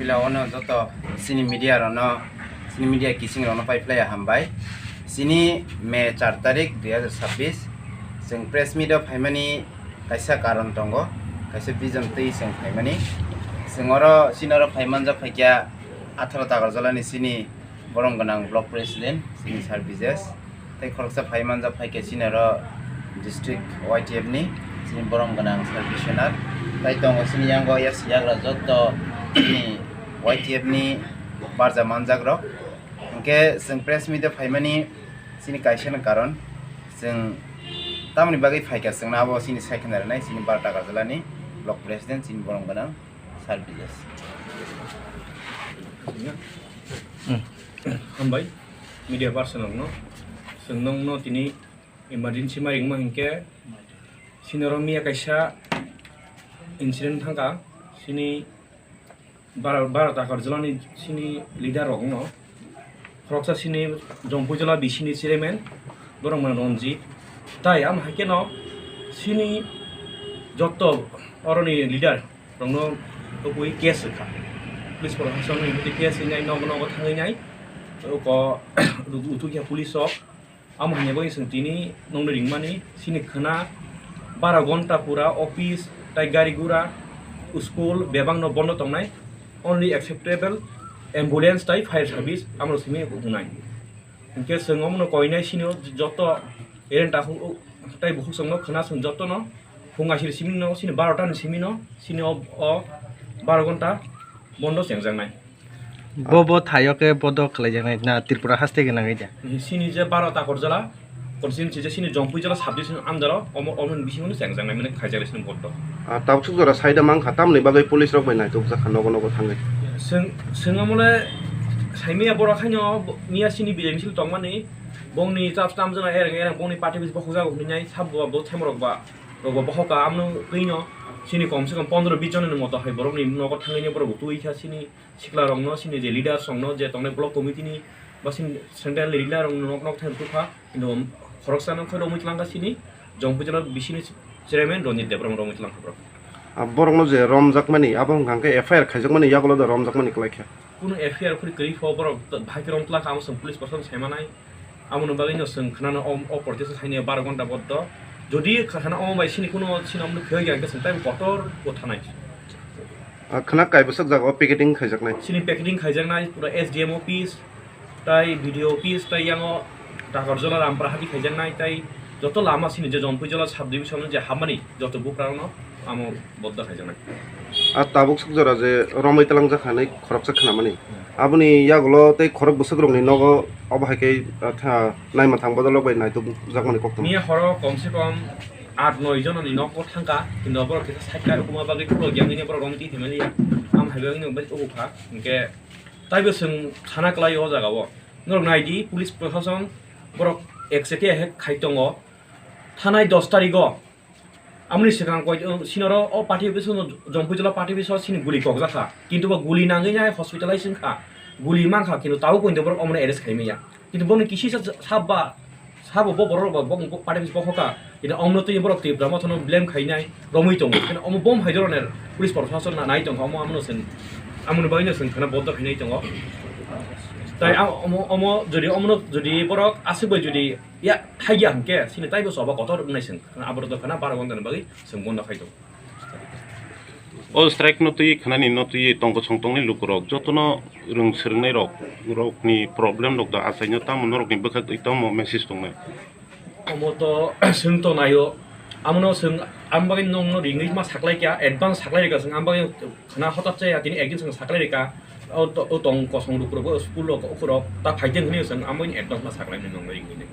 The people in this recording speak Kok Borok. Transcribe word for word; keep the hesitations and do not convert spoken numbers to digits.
Pila ono joto chini media rokno, chini media kising rokno pai phlai hambai. Chini May char tarik dui hazar chhabbish, chwng press meet o phaimani kaisa karon tongo, kaisa vision twi chwng phaimani. Chwng oro, chini oro phaimanjak phaikha atharo Takarjalani chini borom gwnang block president, chini Sir Bijesh. Tei khoroksa phaimanjak phaikha chini oro district Y T F ni, chini borom gwnang Sir Biswanath. Tai tongo chini yango yasi yagra joto chini Y T F ni barja manjak rok. Hwnkhe chwng press meet o phaimani chini kaisa no karon, chwng tamoni bagwi phaikha chwngno abo chini secondary nai chini Baro Takarjalani block president chini borom gwnang Sir Bijesh. Hambai media person rokno, chwng nokno tini emergency ma ringma hinkhe chini oro miya kaisa incident thangkha, chini Baro-, Baro Takarjalani chini leader rokno, khoroksa chini Jompuijala bisini chairman, borok mano Ranjit. Tai am hai kheno chini joto oroni leader rokno tubui case rwkha. Police proshasonni hwnkhe case rinai nogo nogo thangwi nai. Oko utukya police rok. Amo hwnwi bagwi chwng tini nokni ringmani, chini khwna bara gonta pura office tai gari gura, school bebakno bondo tongnai, only acceptable ambulance tai fire service amoro simi wngnai. Hinkhe chwng omono koinai chini joto ereng takhuk tai bukhuk chwngno khwna chwng jotono phung aisiri simino, chini baro ta ni simino, chini o, o baro gonta bondo chengjaknai. Bo, bo thaio khe bodo khlaijaknai na Tripura haste gwnangwi da? Chini je Baro Takarjala constituency je chini Jompuijala subdivision under o omo, omo ni bisingo no chengjaknai mane khaijak sini bodo. Ah, tabuk suk jora saida mankha, tamni bagwi police rok bai naitok jakha nogo nogo thangwi. Chwng, chwng amole saimaya borok haino bo-, miya chini bijai misil tongmani bongni chap tam jana ereng ereng bongni party bis bokhok jago hwnwi nai sabo bo themrok ba rok bo bohoka amno twino chini kom se kom pondro bis jona ni moto hai borokni nogo thangwi borok bo twi kha chini sikla rokno, chini je leaders rokno, je tongnai block committee ni ba chini central leader rokno nok nok thang tukha, kintu khoroksa no khe romwi twlang kha chini Jompuijala bisini chairman Ranjit Debbarma romwi twlang kha borok. Ah, borokno je romjakmani, abo hwnkha khe F I R khaijakmani yagulo da romjakmani kwlai khe. Kuno F I R khuri kwrwi pho borok bahai khe rom twlang kha, amo chwng police proshasano sai manai. Amoni bagwi no chwng khwnano o, o protest khainai baro gonta boddo. Jodi khana omo bai sini kuno sini omo phiyok ya hwnkhe chwng tei kotor bo thanai. Ah, khwna kaibwswk jaga o picketing khaijaknai. Sini picketing khaijaknai pura S D M office, tai B D O office, tai yango Takarjala Rampara hati khaijaknai, tai joto lama sini je Jompuijala sub division je hamani joto buprano amo boddo khaijaknai. Ah, tabuk suk jora je romwi twlangjak hinwi khoroksa khwnamani. Hmm. Aboni yagulo tei khorok bwswk rokni nogo obo hai khe, ah, tha-, naima thang bodolrok bai naitok jakmani kok tong. Miya horo kom se kom aat noi jononi nogo thangkha, kintu borok kisa side kha, ukuma bagwi khulok ya, nini borok romwi twi thwimani ya. Am hai bagwi no bai tubu kha, hinkhe taibo chwng sana kwlai o jaga o. Norok nai di, police proshashan borok ek chekhe hai khai tongo. Thanai dos tarik o, amoni swkang koi, uh, sinoro o party office no, Jompuijala party office o sini guli kokjak kha. Kintu bo guli nangwi nai hospitalize wng kha. Guli man kha, kintu tabuk poito borok omono arrest khai manya. Kintu boni kisi sa, sa ba, sabo bo borok ba, bo, bo party office bokhok kha. Kintu omono twi borok Tipra Motha no blame khai nai romwi tongo. Kintu omo bom hai dhoroner police proshashan na nai tong kha, omo amono sen, amoni bagwi no sen khana boddo khai nai tongo. Tai a-, omo, omo jodi omono jodi borok aswk bai jodi ya, thaiya hwnkhe, sini taibo choba kotor wngnai chwng. Aborok dophano baro gonta ni bagwi chwng bondo khai tongo. O strike no twi khwnani no twi tong kosong tongnai lukurok, jotono rwng swrwngnai rok, rokni problem rok da achaino tamo norokni bwkhak twi tamo message tongnai? Omo to chwng to naio, amono chwng ang bagwi nongno ringwi ma saklai kha, advance saklai rwkha chwng, ang bagwi khwna hotat chaya tini ekdin chwng saklai rwkha. O to, o tong kosong lukurok, o school rok, ukurok ta phaiteng hwnwi chwng ang bagwi advance ma saklai nongno ringwi nai.